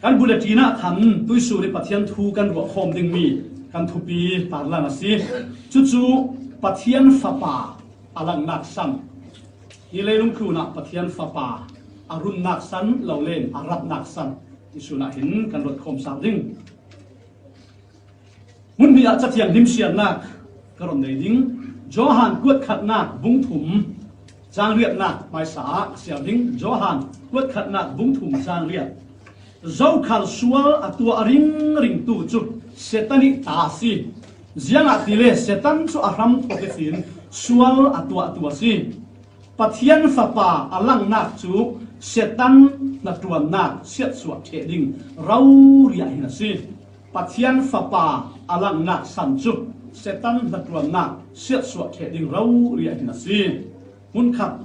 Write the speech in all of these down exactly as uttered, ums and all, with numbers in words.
Kan bulletin ah khan tuisun i Pathian thu kan ruah khawm ding mi kan thupi tarlan a si. Cucu Pathian Fapa a langnak san. Hi leilung tlunah Pathian Fapa a runnak san lo len a ratnak san tuisun ah hin kan ruat khawm sal ding. Hmun hnih ah Ca Thianghlim siarnak ka run nei ding. Johan kuatkhatnak bung thum cang riatnak hmaisa ah ka siar ding. Johan kuatkhatnak bung thum cang riat. Zokhal sual a tuah ringringtu cu Satan ih ta a si. Ziangahtile Satan cu a hram thawk ihsin sual a tuahtu a si. Pathian Fapa a langnak cu Satan hnaṭuannak siatsuah ṭheh ding rori ah hin a si. Pathian Fapa a langnak san cu Satan hnaṭuannak siatsuah ṭheh ding rori ah hin a si. Hmunkhat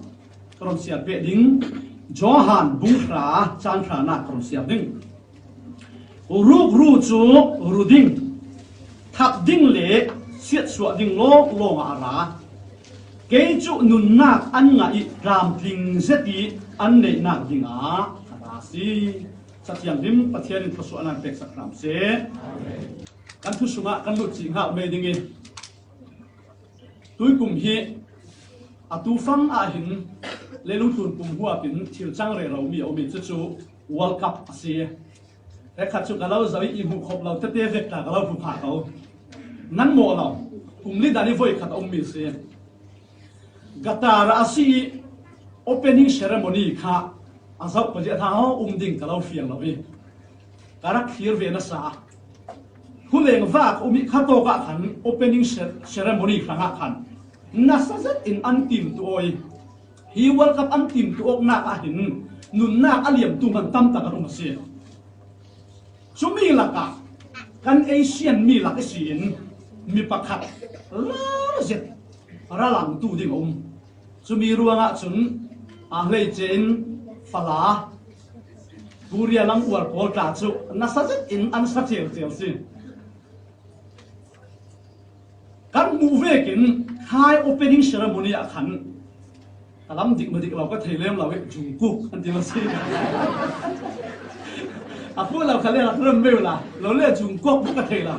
ka run siar peh ding. Johan bung hra cang hranak ka run siar ding. Rukru cu ru ding, thap ding le siatsuah ding lawnglawng ah a ra. Kei cu nunnak an ngah i tlamtling zet i an neihnak dingah a ra a si. Ca Thianghlim Pathian in thluasuahnak peksak hram seh. Kan thu sungah kan lut cih hngalh mei ding i, tuikum hi atu fang ah hin leilung tlun pum huap in thil cang rero mi a um i, cucu World Cup a si. Hrekkhat cu ka lo zoh i, i hmuh khop lo tete vek ta ka lo hmu kha ko. Nan mawh lo, kum li dan i voi khat a um mi si. Qatar ah a si i opening ceremony kha a zoh paziah hna um ding ka lo fiang lo i, ka rak thlir ve nasa. Khuleng vak um i kha tawk ah khan opening ce-, ceremony hrangah khan nasa zet in an timtuawi. Hi World Cup an timtuawknak ah hin nunnak a liamtu hman tamtak an um a si. Cumi lakah kan Asian mi lak ihsin mi pakhat lar zet ralangtu ding a um. Cumi ruangah cun aa hleice in fala Korea lam uar pawl tla cu nasa zet in an sa celcel si. Kan hmuh vekin khai opening ceremony ah khan ka lam dik maw dik lo ka thei lem lo i, Jungkook an ti lo si. A hmuh lo kha le rak rem mei la, lo le Jungkook ka thei lo.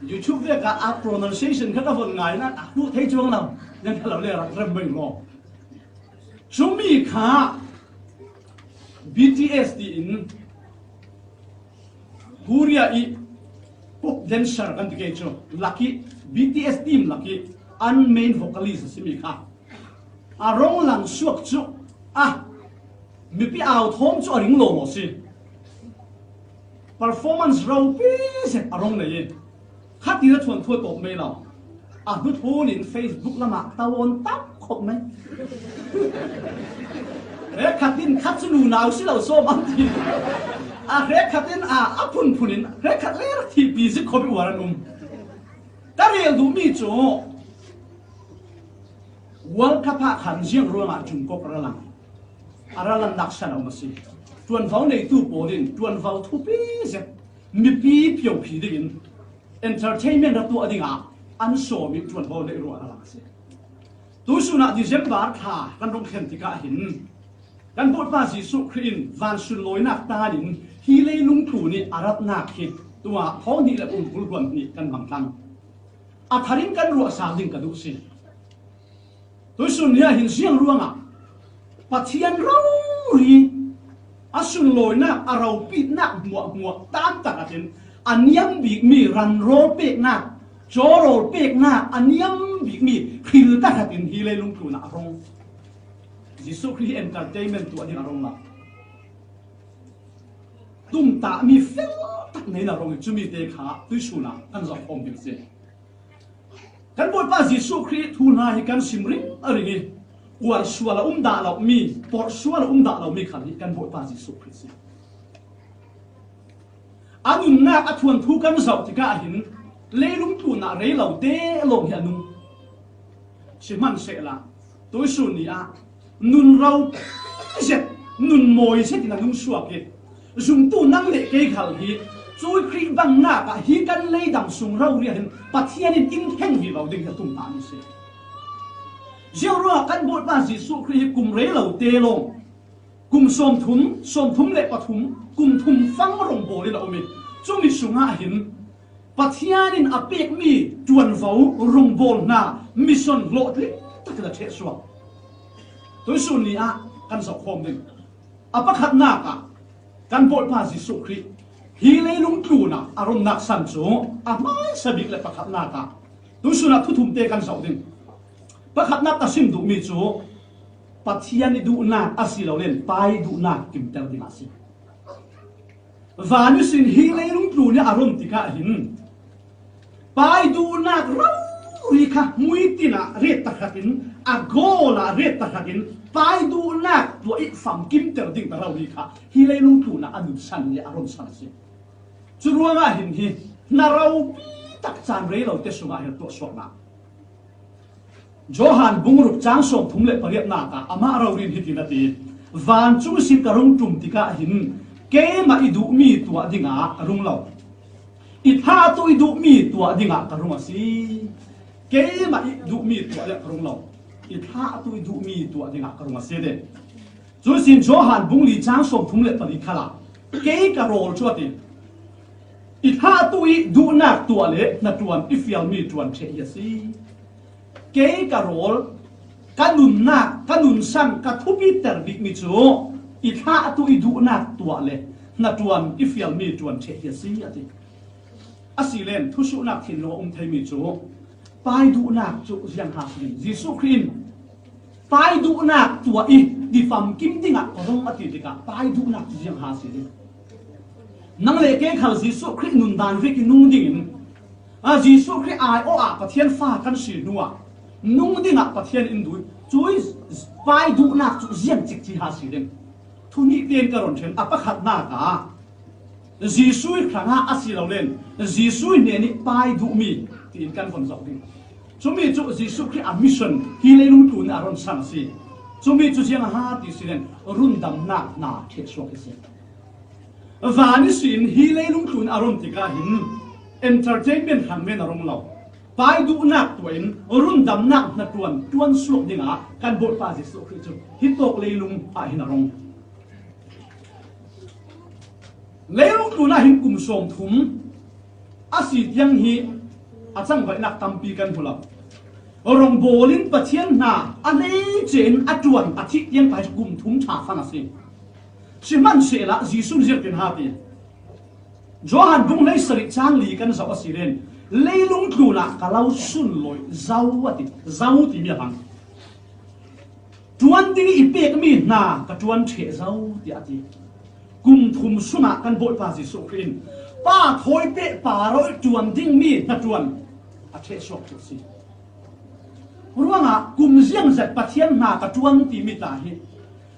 YouTube vek ah a pronunciation kha ka von ngai nain a hmuh thei cuang lo. Nan kha lo le rak rem mei law. Cumi kha B T S tiin Korea i pop dancer kan ti kei cu, lak i B T S team lak i an main vocalist a simi kha a rong lang suak cu, a mipi au thawm cu a ring lawlaw si. Performance ropi zet a rong nei i, khat in a thuanthu a tawp mei lo. A hnu thlun in Facebook lamah tawn tam khop mei. Hrekkhat in khat cu nunau si lo sawm an ti. A hrekkhat in a, a phunphun in hrekkhat le rak thihpi zik khop i uar an um. Ka rel duhmi cu World Cup ah khan ziang ruangah Jungkook a ra lang. A ra lannak san a um a si. Ṭuanvo neitu pawl in ṭuanvo thupi zet mipi piopi dingin entertainment a tuah dingah an sawm i ṭuanvo neih ruah a lang a si. Tuisun ah December thla kan rung thlen tikah hin kan Bawipa Jesuh Khrih in van sunlawinak taan in hi leilung tlun i a ratnak hi tuah thawng hnih le kum kul hluan hnih kan hmang thlang. A thar in kan ruah sal ding ka duh si. Tuisun ni ah hin ziang ruangah Pathian rori a sunlawinak, a ropitnak hmuahhmuah tamtak ah hin a niam bikmi ranrawl peknak, cawrawl peknak a niam bikmi hril tahratin hi leilung tlunah a rong. Jesuh Khrih hi entertainment tuah ding a rong lo. Tumtahmi fel tak nei na rong i cumi te kha tuisun ah kan zoh khawm ding si. Kan Bawipa Jesuh Khrih thu hna hi kan sim ring a ring i, uar sual a um dah lomi, porh sual a um dah lomi khal hi kan Bawipa Jesuh Khrih si. A nunnak a thuanthu kan zoh tikah hin leilung tlunah rei lo te lawng hi a nung. Sihmanhsehlaw, tuisun ni ah nun ro zet, nun mawi zet in a nung suak i, zumtu nang le kei khal hi cui Khrih bangnak ah hi kan leidam sung rori ah hin Pathian in in theng vivo ding hi a tum ta mi si. Ziang ruangah kan Bawipa Jesuh Khrih hi kum rei lo te lawng, kum sawmthum, sawmthum le pathum, kum thum fang in a um i, cumi sungah hin Pathian in a pekmi ṭuanvo, rongbawlna, mission hlawhtling takin a ṭhehsuak. Tuisun ni ah kan zohkhawm ding. A pakhatnak ah kan Bawipa Jesuh Khrih hi leilung tlunah a ronnak san cu a hmaisa bik le pakhatnak ah tuisun ah thuthumte kan zoh ding. Pakhatnak ka sim duhmi cu Pathian i duhnak a si lo len Pa i duhnak kimter dingah a si. Van ihsin hi leilung tlun i a ron tikah hin Pa i duhnak rori kha muitin ah ret takhat in, a goal ah ret takhat in, Pa i duhnak tuah i famkimter ding ta rori kha hi leilung tlun ah a nunsan le a ronsan a si. Cu ruangah hin hi hna ropi tak caan rei lo te sungah hin tuahsuaknak. Johan bung ruk cang sawmthum le pariatnak ah amah rori in hitin a ti, vancung sin ka rung ṭum tikah hin keimah i duhmi tuah dingah ka rung lo, i thlahtu i duhmi tuah dingah ka rung a si. Keimah i duhmi tuah le ka rung lo, i thlahtu i duhmi tuah dingah ka rung a si ding. Cuihsin Johan bung li cang sawmthum le pali khalah kei ka rawl cu a ti. I thlahtu i duhnak tuah le hnaṭuan i fialmi ṭuan ṭheh hi a si. Kei ka rawl, ka nunnak, ka nunsan, ka thupiter bikmi cu i thlahtu i duhnak tuah le hnaṭuan i fialmi ṭuan ṭheh hi a si, a ti. Asilen thusuhnak thinlung a um theimi cu Pa i duhnak cu ziang ha si ding. Jesuh Khrih in Pa i duhnak tuah i tifamkim dingah ka rung a ti tikah Pa i duhnak cu ziang ha si ding. Nang le kei khal Jesuh Khrih nundan vek i nung dingin, a, Jesuh Khrih aiawh ah Pathian fa kan si hnuah nung dingah Pathian in duh i, cui Pa i duhnak cu ziang cikci ha si ding. Thu hnih tein ka run ṭhin. A pakhatnak ah Jesuh hrangah a si lo len Jesuh hnen i Pa i duhmi tiin kan von zoh ding. Cumi cu Jesuh Khrih a mission hi leilung tlun a ronsan a si. Cumi cu ziang a ha ti si len rundamnak hna ṭhehsuak hi si. Van ihsin hi leilung tlun a ron tikah hin entertainment hrang men a rung lo. Pa i duhnak tuah in rundamnak hnaṭuan ṭuan suak dingah kan Bawipa Jesuh Khrih cu hi tawk leilung ah hin a rung. Leilung tlunah hin kum sawmthum a si tiang hi a cangvaihnak tampi kan hmu lo. Rongbawl in Pathian hna a hleice in a ṭuan a thih tiang kha hi kum thum ṭha fang a si. Sihmanhsehlaw Jesuh ziangtin ha ti. Johan bung hleisarih cang li kan zoh a si len leilung tlunah ka lo sunlawih zo a ti. Zo timi a hmang. Ṭuan ding i pekmi hna ka ṭuan ṭheh zo, tiah a ti. Kum thum sungah kan Bawipa Jesuh Khrih in Pa thawi peh, Pa rawh i ṭuan dingmi hnaṭuan a ṭhehsuak tu a si. Ruangah kum ziangzat Pathian hna ka ṭuan timi tla hi,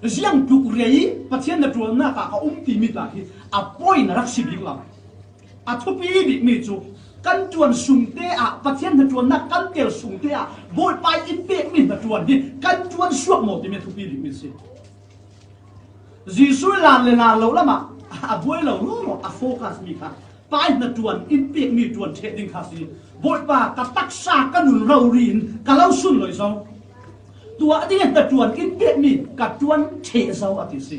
ziangtluk rei Pathian hnaṭuannak ah ka um timi tla hi a point a rak si bik lo. A thupi bikmi cu kan ṭuan sungte ah Pathian hnaṭuannak kan tel sungte ah Bawipa in pekmi hnaṭuan hi kan ṭuan suak maw timi a thupi bikmi si. Jesuh i lan le lan lo lamah a buai lo lawlaw a focus mi kha Pa i hnaṭuan in pekmi ṭuan ṭheh ding kha si. Bawipa, ka taksa ka nun rori in ka lo sunlawih zo. Tuah ding hnaṭuan in pekmi ka ṭuan ṭheh zo a ti si.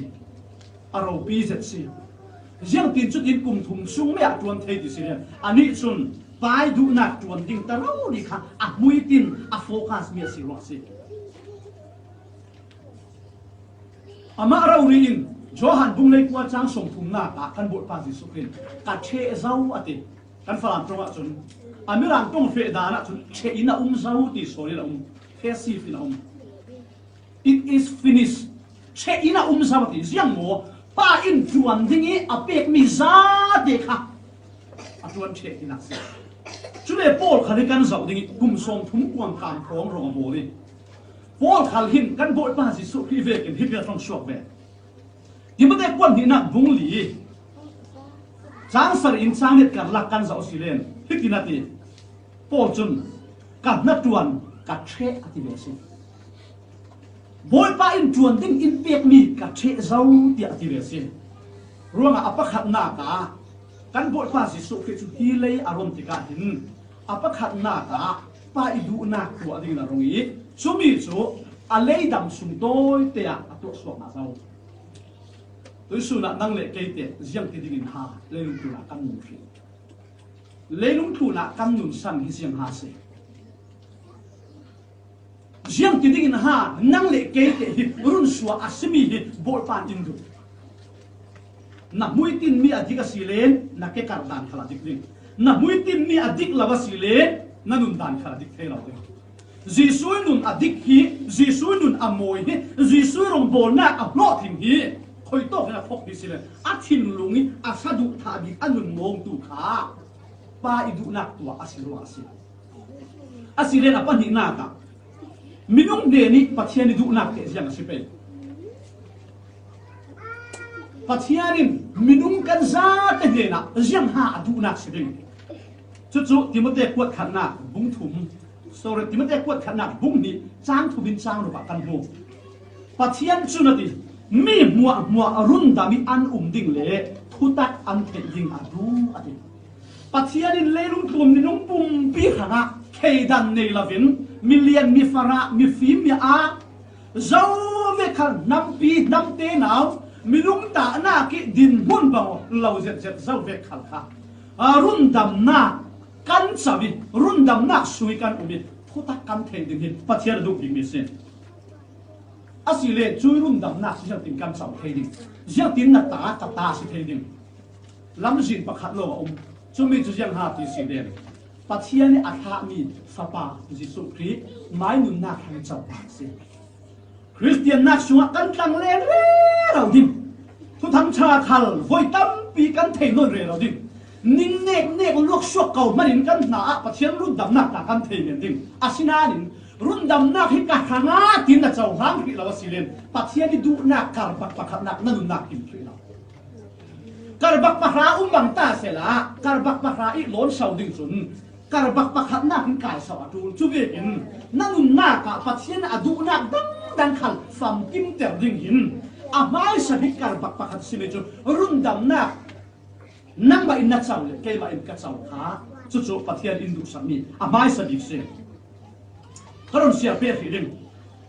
A ropi zet si. Ziangtin cutin kum thum sung mei ah ṭuan thei ti si le, anih cun Pa i duhnak ṭuan ding ta rori kha a hmuitin a focus mi a si ruang a si. Amah rori in Johan bung leikua cang sawmthumnak ah kan Bawipa Jesuh Khrih in ka ṭheh zo a ti. Kan Falam ṭong ahcun, a Mirang ṭong feh dan ahcun ṭheh in a um zo ti sawn in a um, passive in a um. It is finished. Ṭheh in a um zo a ti. Ziang maw? Pa in ṭuan ding i a pekmi zate kha a ṭuan ṭheh tinak si. Cule Paul khal hi kan zoh ding i kum sawmthum kuang kam hrawng rong a bawl i Paul khal hin kan Bawipa Jesuh Khrih vekin hiti a ṭong suak ve. Timote kuat hnihnak bung li cang sarih in cang riat karlak kan zoh si len hitin a ti. Paul cun, "Ka hnaṭuan ka ṭheh," a ti ve a si. Bawipa in ṭuan ding in pekmi ka ṭheh zo, tiah a ti ve a si. Ruangah a pakhatnak ah kan Bawipa Jesuh Khrih cu hi lei a ron tikah hin a pakhatnak ah Pa i duhnak tuah dingin a rung i cumi cu a leidam sung tawite ah a tuahsuak hna zo. Tuisunah nang le keite ziang ti dingin ha leilung tlunah kan nun hrih? Leilung tlunah kan nun sang hi ziang ha si. Ziang ti dingin ha nang le keite hi run suah a si mi hi Bawipa in duh. Na hmuitin mi a dik a si len na ke kar dan khal a dik ding. Na hmuitin mi a dik lo a si len na nun dan khal a dik thei lo ding. Jesuh nun a dik hi, Jesuh nun a mawi hi, Jesuh rongbawlnak a hlawhtling hi khoitawk in a khok hi si len a thinlung hi a sa duh thah bik a nun mawngtu kha Pa i duhnak tuah a si ruang a si. A si len a pahnihnak ah minung hnen ih Pathian i duhnak teh ziang a si pei. Pathian in minung kan zate hnenah ziang ha a duhnak si ding. Cucu Timote kuat khatnak bung thum, sorry, Timote kuat khatnak bung hnih cang thum in cang ruk ah kan hmu. Pathian cun a ti, mi hmuahhmuah rundam ih an um ding le thutak an theih ding a duh a ti. Pathian in leilung tlun minung pumpi hrangah thleidan nei loin milian, mifarah, mifim, mi-aa, zo vek khal hnampi, hnamte nau, minung tahnak ih dinhmun bang lo zetzet zo vek khal kha, a, rundamnak kan co ih rundamnak sung ih kan um ih thutak kan theih ding hi Pathian a duh bikmi si. A si le cuih rundamnak cu ziangtin kan co thei ding? Ziangtin na ta, ka ta si thei ding? Lamzin pakhat lo a um. Cumi cu ziang ha ti si len Pathian ih a thlahmi Fapa Jesuh Khrih mai nunnak hrang co hna a si. Khristiannak sungah kan tlang len rero ding. Thuthang ṭha khal voi tampi kan thei nawn rero ding. Ning neknek luak suak ko hmanin kan hna ah Pathian rundamnak ta kan thei men ding. Asinain rundamnak hi ka hrangah tin na cohlang hrih lo a si len Pathian i duhnak karbak pakhatnak na nunnak kim hrih lo. Karbak pahra um bang ta sehla karbak pahra ih lawn so ding cun karbak pakhatnak in kai so a ṭul. Cu vekin na nunnak ah Pathian a duhnak dangdang khal famkimter ding hin a hmaisa bik karbak pakhat simi cu rundamnak nangmah in na co le keimah in ka co kha. Cucu Pathian in duhsakmi a hmaisa bik si. Ka run siar pek hrih ding.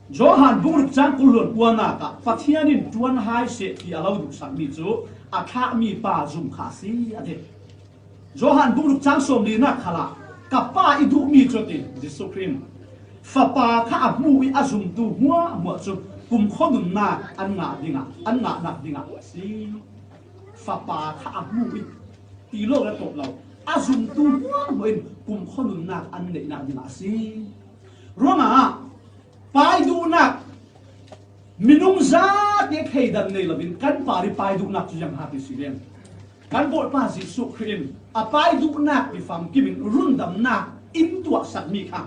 Johan bung ruk cang kul hluan kuanak ah Pathian in ṭuan hai seh ti a lo duhsakmi cu a thlahmi Pa zumh kha a si, a ti. Johan bung ruk cang sawmlinak khalah ka Pa i duhmi cu a ti Jesuh Khrih in Fapa kha a hmu ih a zumtu hmuahhmuah cu kumkhua nunnak an ngah dingah, an ngahnak dingah a si. Fapa kha a hmu ih ti lo le tawp lo a zumtu hmuahhmuah in kumkhua nunnak an neihnak dingah a si. Ruangah Pa i duhnak minung zate thleidan nei loin kan Pa ih Pa i duhnak cu ziang ha ti si len kan Bawipa Jesuh Khrih in a Pa i duhnak ih famkim in rundamnak in tuahsakmi kha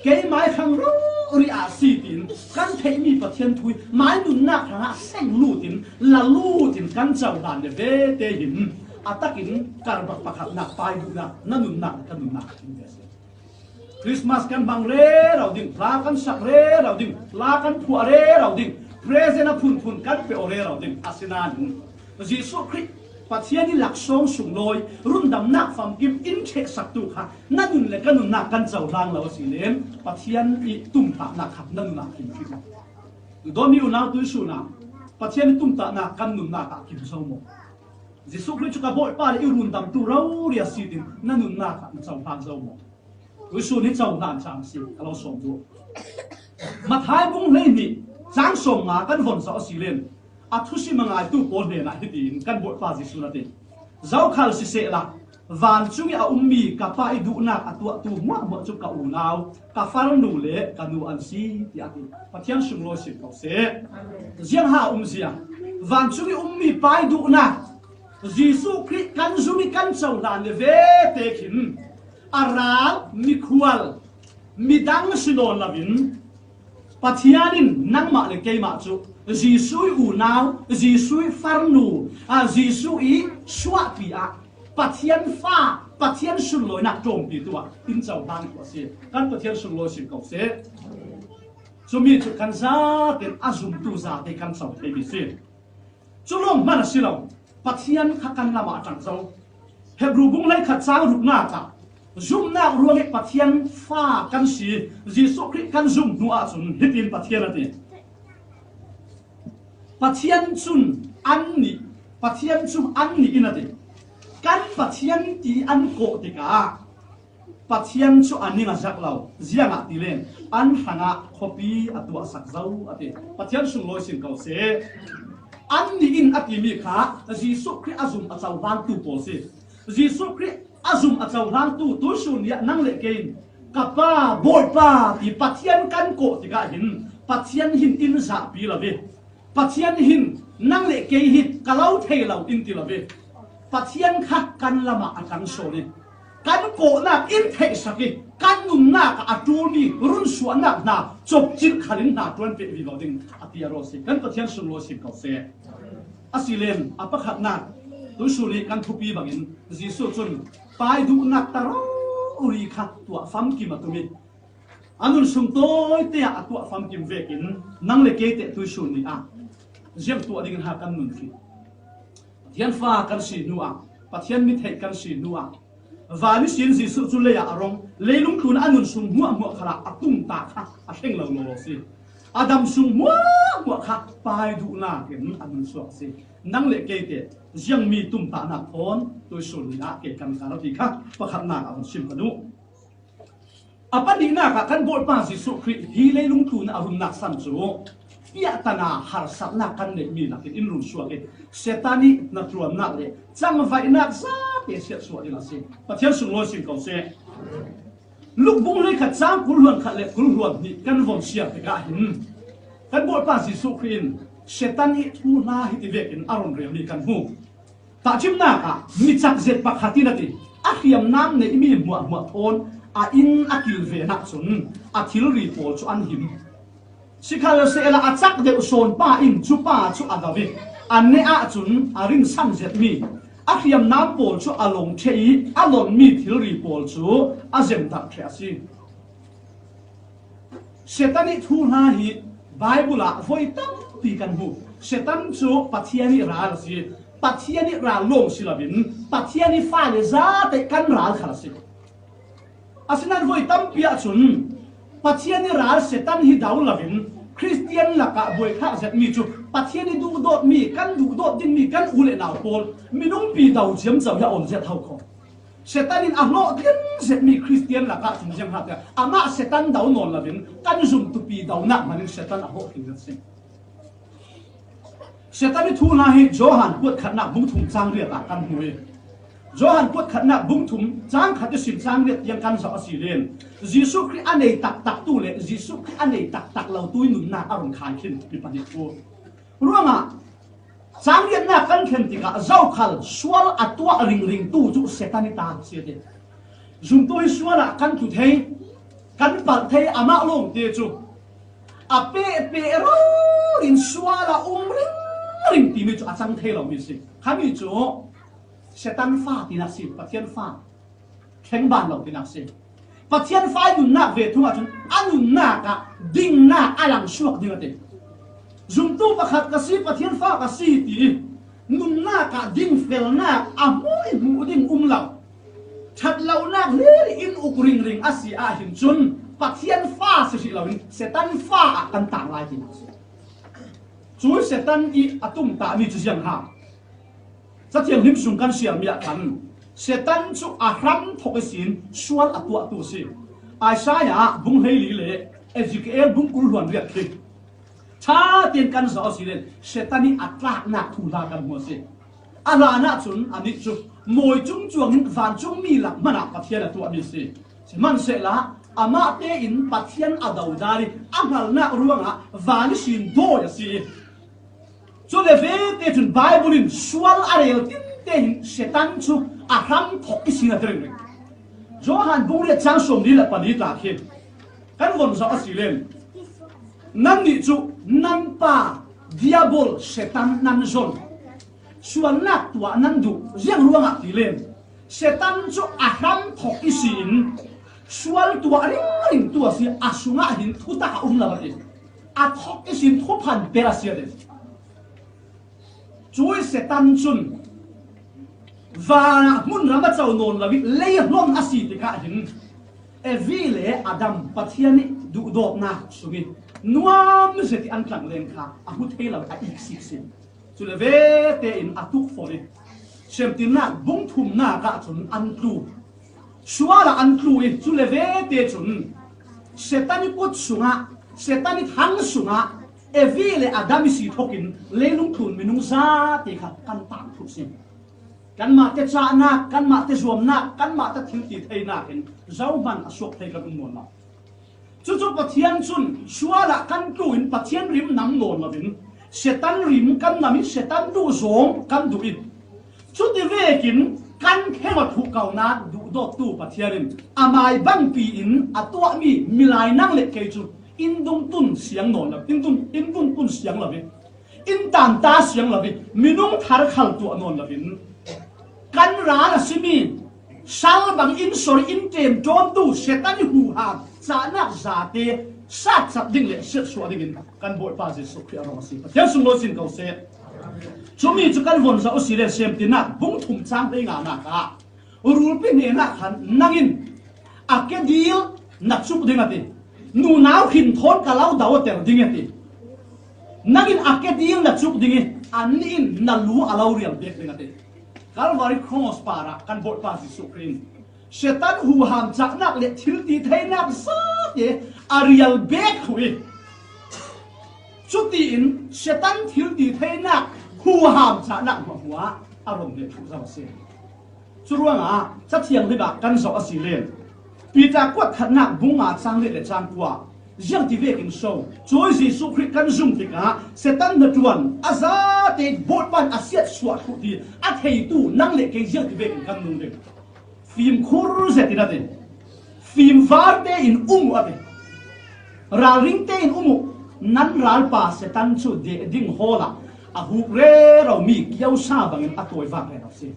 keimai khang rori ah si tiin kan theihmi Pathian thu ih mai nunnak hrangah seng lutin la lutin kan cohlan le vete hin a takin karbak pakhatnak Pa i duhnak na nunnak le ka nunnak a kim ve a si. Christmas kan hmang rero ding, hla kan sak rero ding, hla kan phuah rero ding, present a phunphun kan pe aw rero ding. Asinain Jesuh Khrih Pathian ih laksawng sunglawi rundamnak famkim in ṭhehsaktu kha na nun le ka nunnak kan cohlang lo a si len Pathian ih tumtahnak kha na nunnak kim hrih lo. Dawtmi unau tuisun ah Pathian ih tumtahnak kan nunnak ah kim zo maw? Jesuh Khrih cu ka Bawipa le i rundamtu rori a si tiin na nunnak ah na cohlang zo maw? Tuisun hi cohlan caan a si, ka lo sawm duh. Matthai bung hleihnih cang sawmnga kan von zoh a si len a thusim a ngaitu pawl hnenah hitiin kan Bawipa Jesuh in a ti, zokhal sisehla vancung ih a ummi ka Pa ih duhnak a tuahtu hmuahhmuah cu ka unau, ka farnu le ka nu an si, tiah a ti. Pathian sunglawi sim ko seh. Ziang ha a um zia? Vancung ih ummi Pa ih duhnak Jesuh Khrih kan zum ih kan cohlan le vete khin a ral, mikhual, midang si nawn loin Pathian in nangmah le keimah cu Jesuh ih unau, Jesuh ih farnu, aa, Jesuh ih suahpi ah Pathian fa, Pathian sunlawinak ṭawmpitu ah in cohlang ko a si. Kan Pathian sunglawi sim ko seh. Cumi cu kan zaten a zumtu zate kan co theimi si. Cu lawng hman a si lo, Pathian kha kan lamah a ṭang zo. Hebru bung hleikhat cang ruknak ah zumhnak ruangih Pathian fa kan si, Jesuh Khrih kan zumh hnu ahcun hitin Pathian a ti, Pathian cun Annih, Pathian cu annih in a ti. Kan Pathian ti an kawh tikah Pathian cu a ning a zak lo. Ziangahtile an hrangah khuapi a tuahsak zo a ti. Pathian sunglawi sin ko seh. Annih in a timi kha Jesuh Khrih a zum a cohlangtu pawl si. Jesuh Khrih a zum a cohlangtu tuisun ni ah nang le kei in ka Pa, Bawipa ti Pathian kan kawh tikah hin Pathian hin in zahpi lo ve. Pathian hin nang le kei hi ka lo thei lo in ti lo ve. Pathian kha kan lamah a tang sawn i kan kawhnak in theihsak i kan nunnak ah a ṭulmi runsuahnak hna copcilh khal in hna ṭuan peh vivo ding a ti a rawl si. Kan Pathian sunglawi sin ko seh. A si len a pakhatnak tuisun i kan thupi bangin Jesuh cun pai duhnak ta rori kha tuah famkim a tum i a nun sung tawite ah a tuah famkim vekin nang le kei teh tuisun ni ah ziang tuah dingin ha kan nun hrih. Pathian fa kan si hnu ah, Pathian mi theih kan si hnu ah, van ihsin Jesuh cu lei ah a rong, leilung tlun a nun sung hmuahhmuah khalah a tumtah kha a hreng lo lo si. A dam sung hmuahhmuah kha pai duhnak in a nun suak si. Nang le kei teh ziangmi tumtahnak thawn tuisun ni ah ke kan kha lo ti kha pakhatnak a hun sim ka duh. A pahnihnak ah kan Bawipa Jesuh Khrih hi leilung tlun a runnak san cu piahtana harsatnak kan neihmi nakin in run suak i Satan i hnaṭuannak le cangvaihnak zate siatsuah ding a si. Pathian sunglawi sin ko seh. Luk bung hleikhat cang kul hluan khat le kul hluan hnih kan von siar tikah hin kan Bawipa Jesuh Khrih in Satan i thuhla hiti vekin a run relmi kan hmu. Tahṭhimnak ah mi cak zet pakhat in a ti, a hriamnam neihmi hmuahhmuah thawn a inn a kilven ahcun a thilri pawl cu an him. Sikhalsehla a cak deuh sawn pa in cu pa cu a do i a neh ahcun a rinsan zetmi a hriamnam pawl cu a lawng ṭheh i a lonmi thilri pawl cu a zemdarh ṭheh a si. Satan i thuhla hi Baibal ah voi tampi kan hmu. Satan cu Pathian i ral a si. Pathian i ral lawng si loin Pathian i fale zate kan ral khal a si. Asinain voi tampi ahcun Pathian i ral Satan hi do loin Khristian lakah buaithlak zetmi cu Pathian i duhdawtmi kan duhdawt dingmi kan u le nau pawl minungpi do ciamco hi a on zet ho kho. Satan in a hlawhtling zetmi Khristian lakah cun ziang hlah tiah amah Satan do nawn loin kan zumtupi donak hmanh in Satan a hlawhtling zet si. Satan i thuhla hi Johan kuat khatnak bung thum cang riat ah kan hmu i Johan kuat khatnak bung thum cang khat ihsin cang riat tiang kan zoh a si len Jesuh Khrih a nei taktak tu le Jesuh Khrih a nei taktak lo tu i nunnak a rung khai khin mi pahnih cu. Ruangah cang riatnak kan thlen tikah zokhal sual a tuah ringring tu cu Satan i ta si a ti. Zumtu hi sual ah kan tlu thei, kan palh thei, amah lawngte cu a pehpeh rori in sual a um ringring timi cu a cang thei lomi si. Khami cu Satan fa tinak si, Pathian fa thleng ban lo tinak si. Pathian fa i nunnak ve thung ahcun a nunnak ah dingnak a lang suak ding a ti. Zumtu pakhat ka si, Pathian fa ka si ti nunnak ah dingfelnak a hmuh i hmuh ding um lo. Ṭhat lonak hlir in uk ringring a si ahhin cun Pathian fa si hrih loin Satan fa ah kan tang lai tinak si. Cu Satan i a tumtahmi cu ziang ha. Cathiang hlim sung kan siarmi ah khan Satan cu a hram thok ihsin sual a tuahtu a si. Isaiah bung hleili le Ezekiel bung kul hluan riat khi ṭha tein kan zoh a si len Satan i a tlaknak thuhla kan hmu a si. A hlan ahcun anih cu mawi cung cuangin vancungmi lak hmanh ah Pathian a tuahmi a si. Sihmanhsehlaw amah tein Pathian a dodal i a hngalnak ruangah van ihsin dawi a si. Cu le vete cun Baibal in sual a rel tinte hin Satan cu a hram thok ihsin a ti ringring. Johan bung riat cang sawmli le pali tla khi kan von zoh a si len nannih cu nan pa Diabol Satan nan zon. Sualnak tuah nan duh. Ziang ruangah ti len Satan cu a hram thok ihsin sual tuah ringring tu a si, a sungah hin thutak a um lo a ti. A thok ihsin thuphan per a si a ti. Cui Satan cun van ah hmunram a co nawn lo i lei hlon a si tikah hin Evi le Adam Pathian i duhdawtnak sung i nuam zet i an tlang len kha a hmu thei lo a iksik si. Cule vete in a tukfol i, Semtinnak bung thumnak ah cun an tlu. Sual ah an tlu i, cule vete cun Satan i kut sungah, Satan i thang sungah Evi le Adam i si thokin leilung tlun minung zate kha kan tangthu si. Kanmah te cahnak, kanmah te zuamnak, kanmah te thilti theinak in zohman a suak thei kan um nawn lo. Cucu Pathian cun sual ah kan tlu in Pathian rim nam nawn loin Satan rim kan nam i Satan duh zong kan duh i, cuti vekin kan theng aw thuh kaunak duhdawttu Pathian in a mai bangpi in a tuahmi milai nang le kei cu in dungtun siang nawn lo, in dung, in dungtun siang lo i, in tanta siang lo i, minung thar khal tuah nawn loin kan ral a simi sal bang in sor in ṭemṭawntu Satan i huham cahnak zate satcat ding le siatsuah dingin kan Bawipa Jesuh Khrih a rung a si. Pathian sunglawi sin ko seh. Cumi cu kan von zoh a si le Semtinnak bung thum cang hleinganak ah rulpi hnenah khan nangin a kedil na cuk ding a ti. Nunau hin thawn ka lo doter ding a ti. Nangin a kedil na cuk ding i, annih in na lu a lo rial bek ding a ti. Calvary Cross parah kan Bawipa Jesuh Khrih in Satan huham cahnak le thilti theinak zate a rial bek thu i, cutiin Satan thilti theinak huham cahnak hmuahhmuah a rom le thu zo a si. Curuangah Cathiang hlibak kan zoh a si len Peter kuat khatnak bung nga cang le le cang kua ziangti vekin so? Cuih Jesuh Khrih kan zum tikah Satan hnaṭuan a zate Bawipa in a siatsuah thu ti a theitu nang le kei ziangti vekin kan nung ding? Fimkhur zetin a ti. Fimvar tein um uh a ti. Ralring tein um uh. Nan ralpa Satan cu deh ding hawl ah a huk rero mi kiosa bangin a tawivak rero si.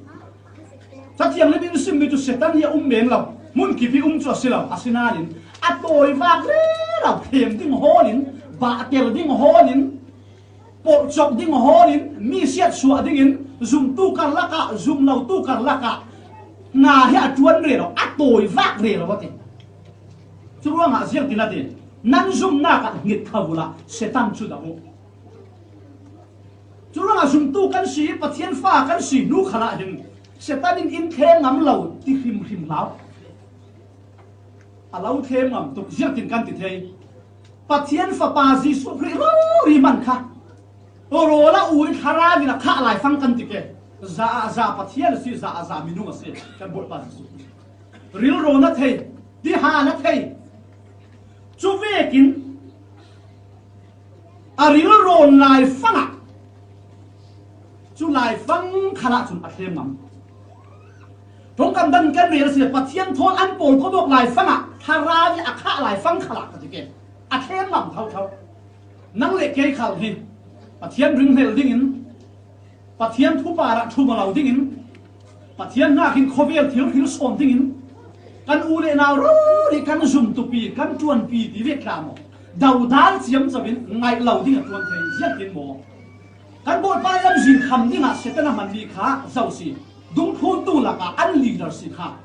Cathiang hlei in simmi cu Satan hi a um men lo, hmun kip hi um cu a si lo, asinain a tawivak rero, khem ding hawlin, bahter ding hawlin, polhcawk ding hawlin, mi siatsuah dingin, zumtu karlak ah, zum lotu karlak ah hna hi a ṭuan rero, a tawivak rero a ti. Curuangah ziangtin a ti, nan zumnak ah hnget kho uhla, Satan cu doh uh. Curuangah zumtu kan si, Pathian fa kan si hnu khalah hin Satan in in thleng ngam lo ti hrimhrim hlah uh. A lo thleng ngam tuk, ziangtin kan ti thei? Pathian Fapa Jesuh Khrih rori man kha rawl a u i thlarau in a khah laifang kan ti ke. Za ah za Pathian a si, za ah za minung a si kan Bawipa Jesuh Khrih. Rilro na thei, tiha na thei. Cu vekin a rilrawn laifang ah cu laifang khalah cun a thlem ngam. Ṭongkam dang kan rel a si le Pathian thawn an pawlkawm awk laifang ah thlarau i a khah laifang khalah ka ti ke, a thlem ngam thotho. Nang le kei khal hi Pathian ringhlel dingin, Pathian thupar ah ṭhum a lo dingin, Pathian hnak in khawvel thil hril sawn dingin kan u le nau rori kan zumtupi, kan ṭuanpi ti vek tla maw? Dodal ciamco in ngaih lo ding a ṭuan thei ziangtin maw? Kan Bawipa lamzin kham dingah Satan a hmanmi kha zo si. Dungthluntu lakah an leader si kha.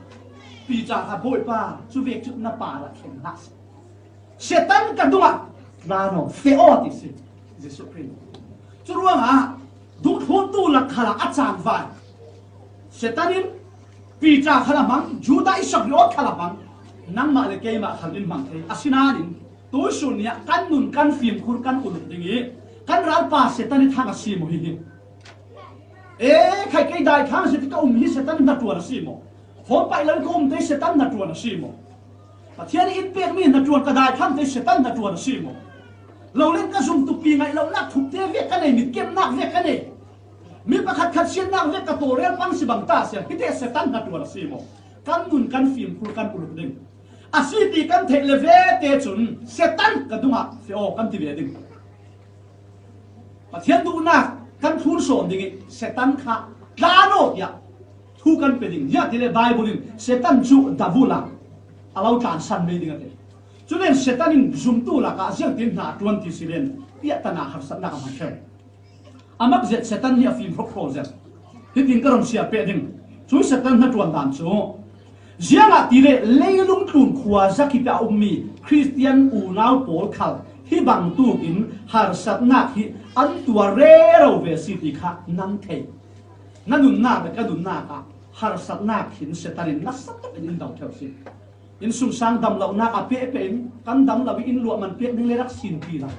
Peter kha, Bawipa, cu vek cu na par ah thleng hlah si. Satan ka dungah tlan aw, feh aw ti si Jesuh Khrih. Curuangah dungthluntu lak khalah a cangvai Satan in Peter khal a hmang, Judah Iskariot khal a hmang, nangmah le keimah khal in hmang thei. Asinain tuisun ni ah kan nun kan fimkhur kan uluk ding i kan ralpa Satan i thang a si maw hihi? E, khai kei daithlang si ti ka um hi Satan hnaṭuan a si maw? Hawmpaih lo ka um te Satan hnaṭuan a si maw? Pathian in pekmi hnaṭuan ka daithlang te Satan hnaṭuan a si maw? Lo le ka zumtupi ngaih lonak thuk te vek ka nei, mitkemnak vek ka nei. Mi pakhat khat siatnak vek ka tawlrel pang si bang ta siang, hi te Satan hnaṭuan a si maw? Kan nun kan fimkhur kan uluk ding. A si ti kan theih le vete cun Satan ka dungah feh aw kan ti ve ding. Pathian duhnak kan thlun sawn ding i Satan kha tlan aw tiah thu kan pe ding. Ziah ti le Bible in Satan cu davul a, a lo tlansan mei ding a ti. Cu len Satan in zumtu lakah ziangtin hna a ṭuan ti si len piahtana harsatnak a hman ṭheu. A mak zet Satan hi a fim hrawkhraw zet. Hitin ka run siar peh ding. Cu Satan hnaṭuan dan cu ziangahtile leilung tlun khua zakip ah a ummi Khristian unau pawl khal Hi bangtukin harsatnak hi an tuar rero ve si ti kha nan thei. Na nunnak le ka nunnak ah harsatnak hin Satan in nasa takin in do ṭheu si. Innsungsang damlonak a pehpeh in kan dam lo i inn luah man pek ding le rak sinpi lo.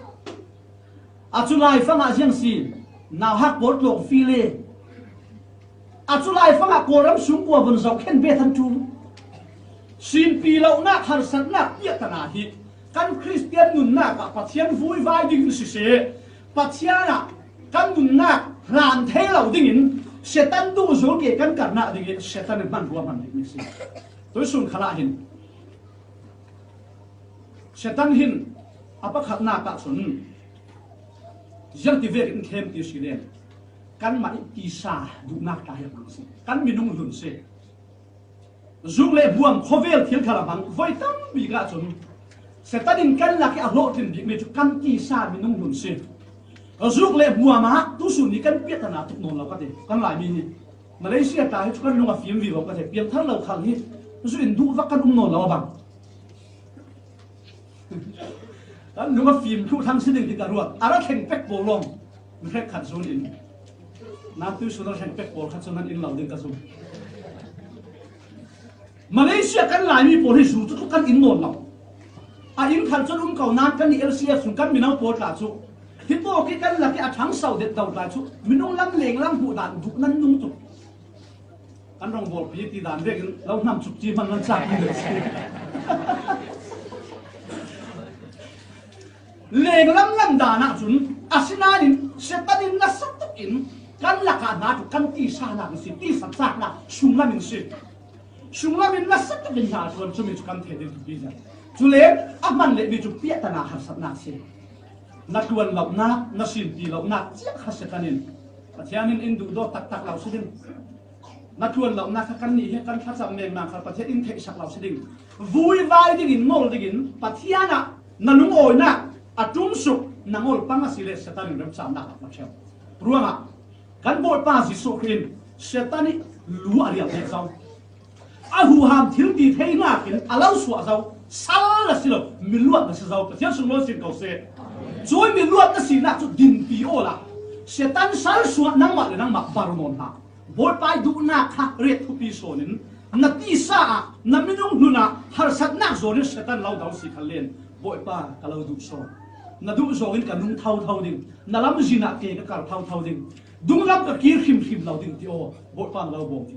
A cu laifang ah ziang si, nauhak pawl tlawng fi le. A cu laifang ah Kawlram sung kua vun zoh khen bet an ṭul. Sinpi lonak harsatnak piahtana hi kan Khristian nunnak ah Pathian vuivai dingin siseh, Pathian ah kan nunnak hlan thei lo dingin Satan duhzul ke kan karnak dingin Satan in hmanrua hman dingmi si. Tuisun khalah hin Satan hin a pakhatnak ah cun ziang ti vekin in khem ti si len, kanmah i tisa duhnak ta hi a hmang si. Kan minung hlun si. Zuk le hmuam khawvel thil khal a hmang voi tam bik ah cun Satan in kan lak i a hlawhtlin bikmi cu kan tisa minung hlun si. Zuk le hmuam ah tusun ni kan piahtana tuk nawn lo ka ti. Kan Laimi hi Malaysia ta hi cu kan lung a fim vivo ka ti. Piangthar lo khal hi zu in duh vak kan um nawn lo a bang. Kan lung a fim thluh thlang si ding hi ka ruat. A ra thleng pek pawl lawng. Mi hrekkhat zul in. Nan tuisun a ra thleng pek pawl khat cu nan in lo ding ka zum. Malaysia kan Laimi pawl hi zu cu kan in nawn lo. A inn khal cun um ko nan kan i L C F sung kan mino pawl tla cu. Hi tawk i kan lak i a ṭhangso det do tla cu. Minung lam leng lam hmuh dan duh nan nung tuk. Kan rawngbawlpi ti dan vekin lo hnam cukci hman nan cak in si. Lenglam lam dan ah cun asinain Satan in nasa takin kan lakah hna cu kan tisa nak in si, tisa caknak sunglam in si. Sunglam in nasa takin hna ṭuan cumi cu kan thei ding thupi zet. Cule a hman lehmi cu piahtana harsatnak si. Na ṭuan lonak, na sinpi lonak, ciah kha Satan in Pathian in in duhdawt taktak lo si ding. Na ṭuan lonak kha kannih hi kan thlacam mengmang kha Pathian in theihsak lo si ding. Vuivai dingin ngol dingin Pathian ah na lungawinak a ṭumsuk na ngol pang a si le Satan in remcamnak a hmang ṭheu. Ruangah kan Bawipa Jesuh Khrih in Satan i lu a rial hneh zo. A huham thil ti theinak in a lo suah zo. Sal a si lo, mi luat a si zo. Pathian sunglawi sin ko seh. Cui mi luat a sinak cu dinpi awla Satan sal suah nangmah le nangmah bar nawn hna. Bawipa i duhnak kha ret thupi sawn in na tisa ah na minung hlun ah harsatnak zawn in Satan lo do si khan len Bawipa ka lo duh sawn. Na duh zawng in ka nung thotho ding, na lamzin ah ke ka kar thotho ding, dunglam ka kir hrimhrim lo ding ti aw Bawipa na lo bawm ti.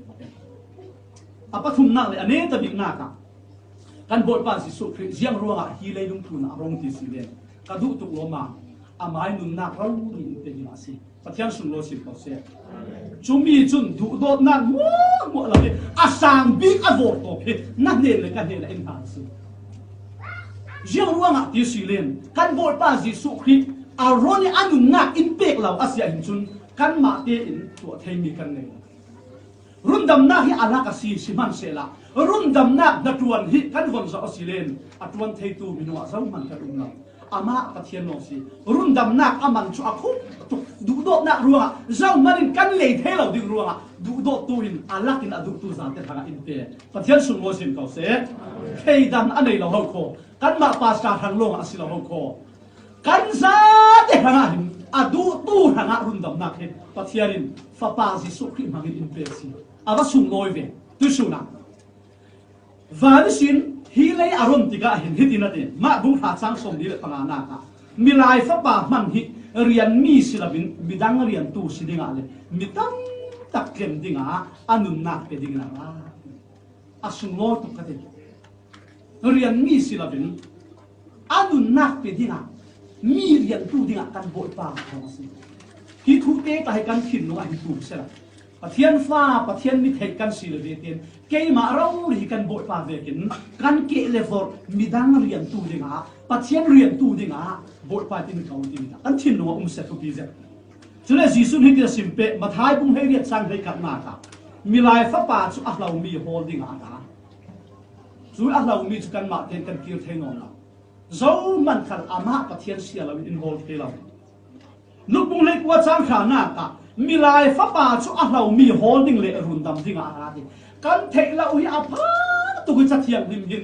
A pathumnak le a neta biknak ah kan Bawipa Jesuh Khrih ziang ruangah hi leilung tlun ah a rung ti si len ka duh tuk lawm a, amai nunnak rori in pe ding a si. Pathian sunglawi sin ko seh. Cumi cun duhdawtnak hmuahhmuah lo hi a sang bik a vawr tawk hi na hnen le ka hnen ah in hlan a si. Ziang ruangah ti si len kan Bawipa Jesuh Khrih a rori a nunnak in pek lo a si ahhin cun kanmah tein tuah theimi kan ngei lo. Rundamnak hi a lak a si, sihmanhsehlaw rundamnak hnaṭuan hi kan von zoh a si len a ṭuan theitu minung ah zohman kan um lo. Amah Pathian lawng si. Rundamnak a man cu a khuk tuk. Duhdawtnak ruangah zohman in kan lei thei lo ding ruangah duhdawttu in a lak in a duhtu zate hrangah in pe. Pathian sunglawi sin ko seh. Thleidan a nei lo ho kho. Kanmah pastor hrang lawngah a si lo ho kho. Kan zate hrangah hin a duhtu hrangah rundamnak hi Pathian in Fapa Jesuh Khrih hmangin in pe a si. A va sunglawi ve. Tuisun ah van ihsin hi lei a ron tikah hin hiti na ti, mah bung hra cang sawmli le panganak ah milai fapa hman hi rianmi si loin midang riantu si dingah le mi tamtak tlem dingah a nunnak pe dingin a ra. A sunglawi tuk ka ti. Rianmi si loin a nunnak pe dingah mi riantu dingah kan Bawipa a si. Hi thu te ta hi kan thinlung ah hin tum sela. Pathian fa, Pathian mi theih kan si le ve tein keimah rori hi kan Bawipa vekin kan keh le vorh midang riantu dingah, Pathian riantu dingah Bawipa tin ko ti kan thinlung a um seh thupi zet. Cule Jesuh nih hiti a sim peh, Matthai bung hleiriat cang hleikhatnak ah milai fapa cu a hlomi hawl dingah a ra. Cu a hlomi cu kanmah tein kan kir thei nawn lo. Zohman khal amah Pathian sia loin in hawl thei lo. Luk bung hleikua cang hranak ah milai fapa cu a hlomi hawl ding le rundam dingah a ra ti. Kan theih lo hi a pha tuk i Cathiang him hin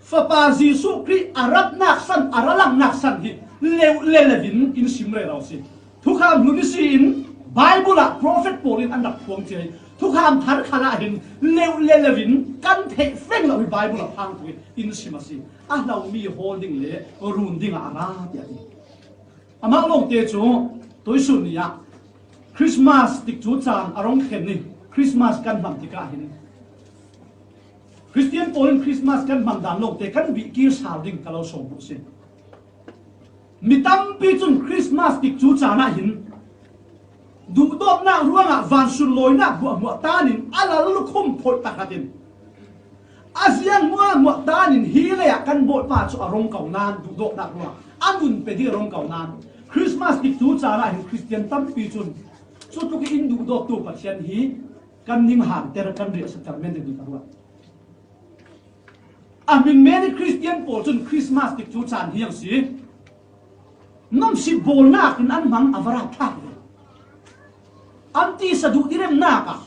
Fapa Jesuh Khrih a ratnak san, a ra langnak san hi leuh le leuh in in sim rero si. Thukham hlun i si in Bible ah prophet pawl in an rak phuang cia hi. Thukham thar khal ah hin leuh le leuh in kan theih feng lo hi Bible ah phang tu in sim a si. A hlomi hawl ding le run ding ah a ra tiah ti. Amah lawngte cu tuisun ni ah Christmas tikcu caan a rung khen i Christmas kan hmang tikah hin Christian pawl in Christmas kan hmang dan lawngte kan bih kir sal ding ka lo sawm bu si. Mi tampi cun Christmas tikcu caan ah hin duhdawtnak ruangah van sunlawinak hmuahhmuah tan in a lal lukhum phawih pakhat in a ziang hmuahhmuah tan in hi lei ah kan Bawipa cu a rung ko nan duhdawtnak ruangah a nun pe ding a rung ko nan Christmas tikcu caan ah hin Christian tampi cun cutluk in duhdawttu Pathian hi kan ning hangter kan riahsater men ding ka ruat. A hmin men i Christian pawl cun Christmas tikcu caan hi ang si. Nomsik bawlnak in an hmang a va rapthlak ve. An tisa duh diremnak ah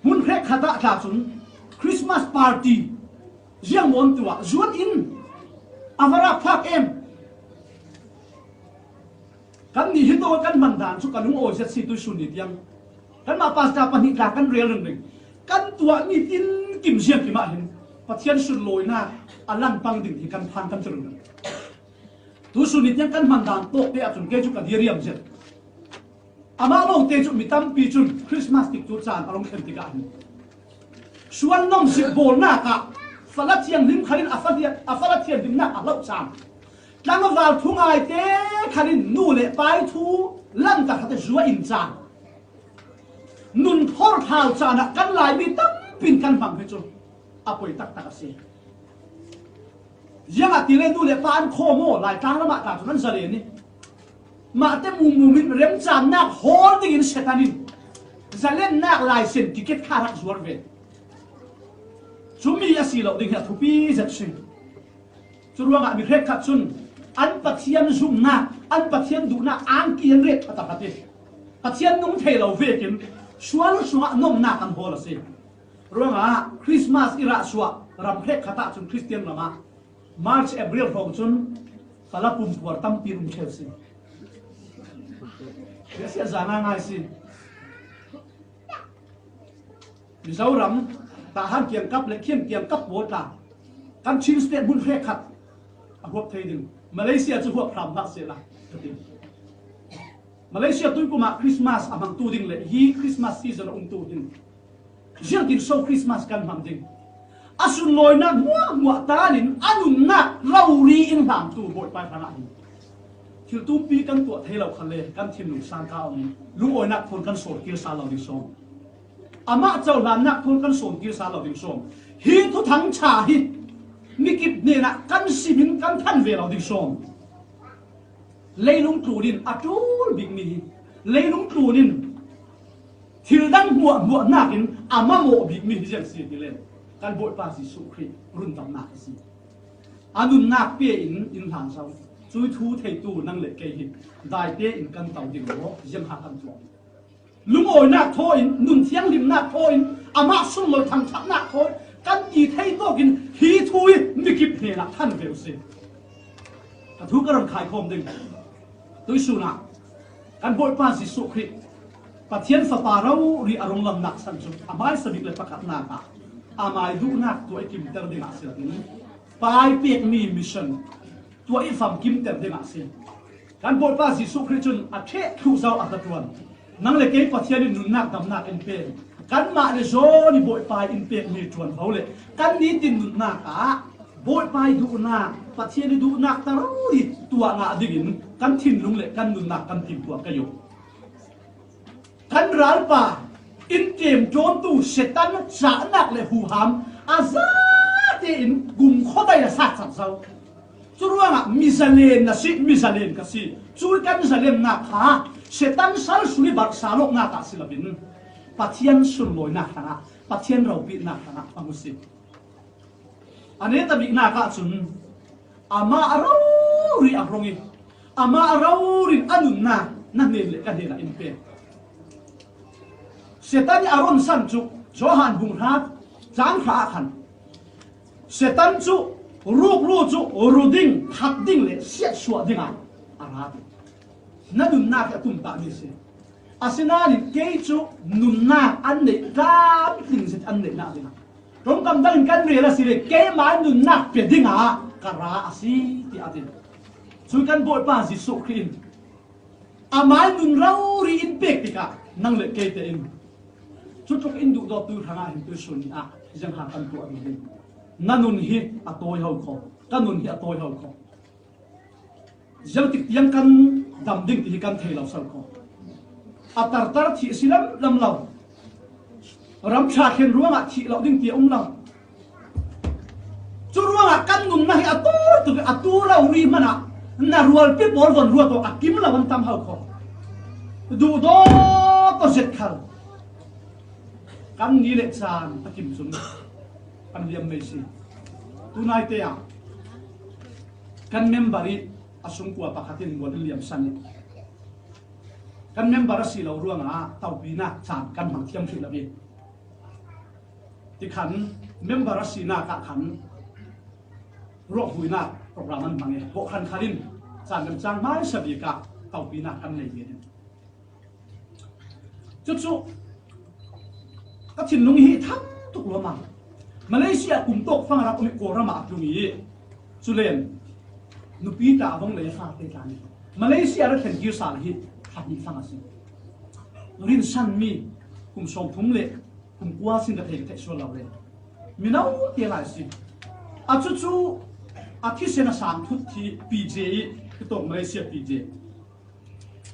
hmun hrekkhat ah tla cun Christmas party ziangmawn tu ah zuan in a va rapthlak em. Kan nih hin kan hman dan cu ka lungawi zet si tuisun ni tiang. Kanmah pastor pahnih tla kan rel ringring. Kan tuahmi tinkim ziangkim ah hin Pathian sunlawinak a lan pang ding hi kan phan kan ti ringring. Tuisun ni tiang kan hman dan tawk te ahcun kei cu ka diriam zet. Amah lawngte cu mi tampi cun Christmas tikcu caan a rung khen tikah hin sual nomsik bawlnak ah fala thianghlim khal in a fala thianghlimnak a hloh caan. Tlangval thungai te khal in nu le pai thu lamkal khat zuah in caan. Nun phor thlau caan ah kan Laimi tampi in kan hmang hi cu a poi taktak a si. Ziangahtile nu le pa an khaw maw, Laitlang lamah tla cun an zalen i mahte mumum in remcamnak hawl dingin Satan in zalennak laisen tiket kha rak zuar ve. Cumi a si lo ding hi a thupi zet si. Curuangah mi hrekkhat cun an Pathian zumhnak, an Pathian duhnak angki an ret a takhat i Pathian nung thei lo vekin sual sungah nomnak an hawl a si. Ruangah Christmas i rah suah ram hrekkhat ahcun Christian ramah March, April hrawng cun fala pumpuar tampi um ṭheu si. Siasia za ngaingai si. Mizoram, Tahan kiangkap le Khian kiangkap pawl tla kan Chin State hmun hrekkhat a huap thei ding. Malaysia cu huap hram hlah sehla ka ti. Malaysia tuikum ah Christmas a hmangtu ding le hi Christmas season a umtu hin ziangtin so Christmas kan hmang ding? A sunlawinak hmuahhmuah tan in a nunnak rori in hlamtu Bawipa hrangah hin thil tumpi kan tuah thei lo khalle kan thinlung sangka awng in lungawinak phun kan sawn kir sal lo ding sawm. Amah cohlannak phun kan sawn kir sal lo ding sawm. Hi thuthang ṭha hi mikip hnenah kan simin kan than ve lo ding sawm. Leilung tlun in a ṭul bikmi hi, leilung tlun in thil dang hmuahhmuah nakin a mamawh bikmi hi ziang si ti le kan Bawipa Jesuh Khrih rundamnak a si. A nunnak pe in in hlan zo. Cui thu theitu nang le kei hi daite in kan to ding maw, ziangha kan tuah? Lungawinak thaw in, nun thianghlimnak thaw in, amah sunlawi thangṭhatnak thaw in kan ti thei tawkin hi thu hi mikip hnenah than ve u si. Ka thu ka rak khaikhawm ding. Tuisun ah kan Bawipa Jesuh Khrih Pathian Fapa rori a rung lamnak san cu a hmaisa bik le pakhatnak ah amai duhnak tuah i kimter dingah si loin Pa i pekmi mission tuah i famkimter dingah si. Kan Bawipa Jesuh Khrih cun a ṭheh thluh zo a hnaṭuan. Nang le kei Pathian in nunnak damnak in pe. Kanmah le zawn i Bawipa in pekmi ṭuanvo le kan nitin nunnak ah Bawipa i duhnak, Pathian i duhnak ta rori tuah ngah dingin kan thinlung le kan nunnak kan timhtuah ka yu. Kan ralpa in ṭemṭawntu Satan cahnak le huham a zate in kumkhua dai a sa cat zo. Curuangah mi zalen na si, mi zalen ka si. Cu kan zalennak kha Satan sal suli barh sal awknak ah si loin Pathian sunlawinak hrangah, Pathian ropinak hrangah a hmu si. A neta biknak ahcun amah a rori a hrawng i amah a rori in a nunnak na hnen le ka hnenah in pe. Satan i a ronsan cu Johan bung hra cang hra ah khan Satan cu Rukru cu ru ding, that ding le siatsuah dingah a ra ti. Na nunnak hi a tumtahmi a si. Asinain kei cu nunnak an neih tlamtling zet an neihnak dingah ṭongkam dangin kan rel a si le keimah nunnak pe dingah ka ra a si, tiah a ti. Cu kan Bawipa Jesuh Khrih in amah nun rori in pek tikah nang le kei tein cutluk in duhdawttu hrangah hin tuihsun ni ah ziangha kan tuah ding. Na nun hi a tawi ho kho, ka nun hi a tawi ho kho. Ziangtik tiang kan dam ding ti hi kan thei lo sal kho. A tartar thih si lam lam lo. Ram ṭha thlen ruangah thih lo ding ti a um lo. Cu ruangah kan nunnak hi a tur tuk, a tur lo ri hmanah na rualpi pawl von ruat awk a kim lo an tam hau kho. Duhdaw tawh zet khal kan ni le caan a kim cun kan liam mei si. Tunaite ah kan member i a sungkua pakhat in mual in liamsan i kan member a si lo ruangah taupinak caan kan hmang thiam hrih lo i. Tikhan member a sinak ah khan ruahhuinak program an hmang i, kawhhran khal in caan kan cang hmaisa bik ah taupinak kan nei ve ding. Cucu ka thinlung hi tham tuk lo ma. Malaysia kum tawk fang rak um i Kawlram ah a tlung i, culen nupi ta a vong lei a fate ta ni. Malaysia ra thlen kir sal hi khat ni fang a si. Rinsan mi kum sawmthum le kum kua sin ka thei ka theih sual lo le. Mino te lai si. A cucu a thisen a sang thut thi P J i, ka tawk Malaysia P J.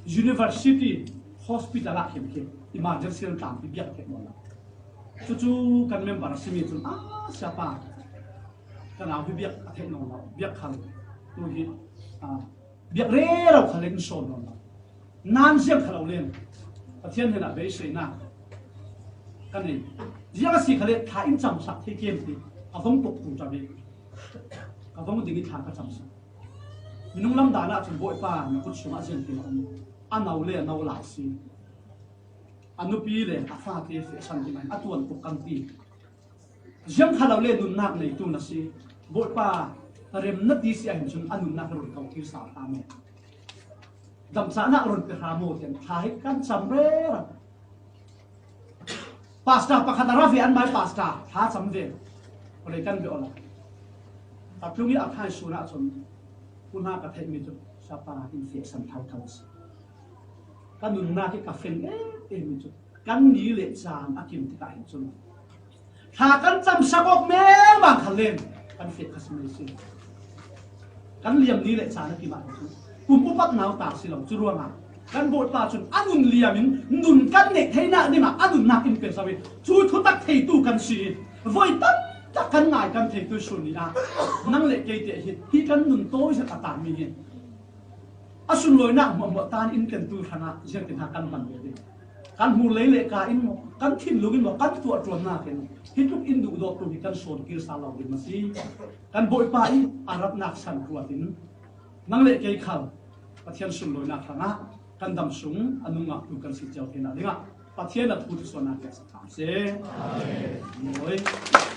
University hospital ah khin khi emergency lam tlampi biak theih nawn lo. Cucu kan member a simi cun, a siapa, ka nau hi biak a theih nawn lo, biak khal tu hi, a, biak rero khal in sawn nawn lo. Nan ziang khal lo len Pathian hnenah beiseinak ka nei. Ziang a si khal le thla in camsak thei kem ti a vong tuk tu cabi ka vong ding i thla ka camsak. Minung lam dan ah cun Bawipa na kut sungah ziangtin a um. A no le a no lai si. A nupi le a fate fehsan ding a tuan tuk kan ti. Ziang kha lo le nunnak neitu na si. Bawipa, ka rem na ti si ahhin cun a nunnak run ko kir sal ta maw? Damcahnak run pe hra maw tian thla hi kan cam rero. Pastor pakhat a ra ve, an mai pastor thla cam ve. Vawlei kan ve awla. Ka tlung i a thai sun ah cun, puna ka theihmi cu, siapa in fehsan thau thau si. Ka nunnak i ka feng em em mi cu, kan ni le caan a kim tikah hin cun, thla kan camsak awk melmang kha len kan feh kha si mei si. Kan liam ni le caan a kim ah hin cun kum upat nau ta si lo. Cu ruangah kan Bawipa cun a nun liam in nun kan neih theinak dingah a nunnak in pe zo i, cu thutak theitu kan si i, voi tamtak kan ngai kan theitu sun ni ah nang le kei te hi, hi kan nun tawi zet a tangmi hi. A sunlawinak hmuahhmuah tan in kan tu hrangah ziangtin ha kan hman ve ding? Kan hmur lei le ka in maw, kan thinlung in maw, kan tuah ṭuannak in hi tluk in duhdawttu hi kan sawn kir sal lo ding a si. Kan Bawipa i a ratnak san ruat in nang le kei khal Pathian sunlawinak hrangah kan dam sung a nungaktu kan si cio theinak dingah Pathian a thu tisuannak kan sak hram seh. Amen.